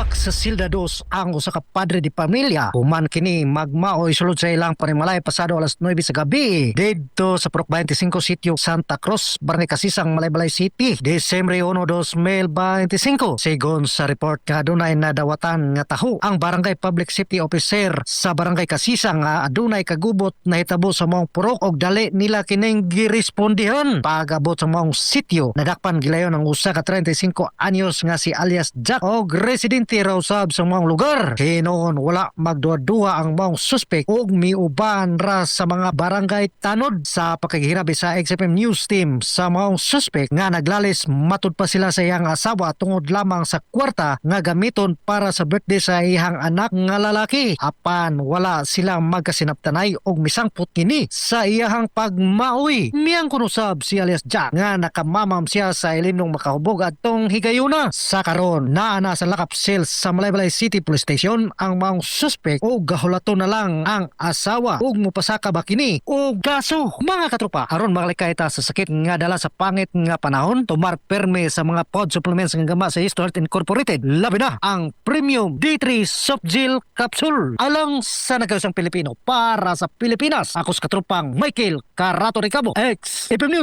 Gilak sa Silda 2 ang usa ka padre de pamilya human kini magmaoy sulod sa ilang panimalay pasado alas 9 sa gabi didto sa Purok 25, Sitio Santa Cruz, Barangay Kasisang, Malaybalay City, Desembre 1, 2025. Sigon sa report nga adunay nadawatan nga taho ang Barangay Public Safety Officer sa Barangay Kasisang nga adunay kagubot na hitabo sa maong purok og dali nila kining girespondihan. Pag-abot sa maong sitio, nadakpan gilayon ang usa ka 35 anyos nga si alias Jack og residente raw sab sa maong lugar. Hinuon wala magduha-duha ang maong suspect og miuban ra sa mga barangay tanod. Sa pakighirabi sa XFM News Team sa maong suspect nga naglalis matud pa sila sa iyang asawa tungod lamang sa kwarta nga gamiton para sa birthday sa iyang anak nga lalaki. Apan wala sila magkasinabtanay og misangpot kini sa iyahang pagmaoy. Miyangkon usab si alias Jack nga nakamamam siya sa ilimnong makahubog adtong higayuna. Sa karon, naa na sa lockup cell sa Malaybalay City Police Station ang maong suspect og gahulato na lang ang asawa ug mupasaka ba kini og kaso. Mga katropa, aron makalikay ta sa sakit nga dala sa pangit nga panahon, tumar perme sa mga pod supplements nga gama sa East Health Incorporated. Labi na ang Premium D3 Soft Gel Capsule. Alang sa nagkausang Pilipino para sa Pilipinas. Ako sa katropang Michael Carato Ricabo, XFM News.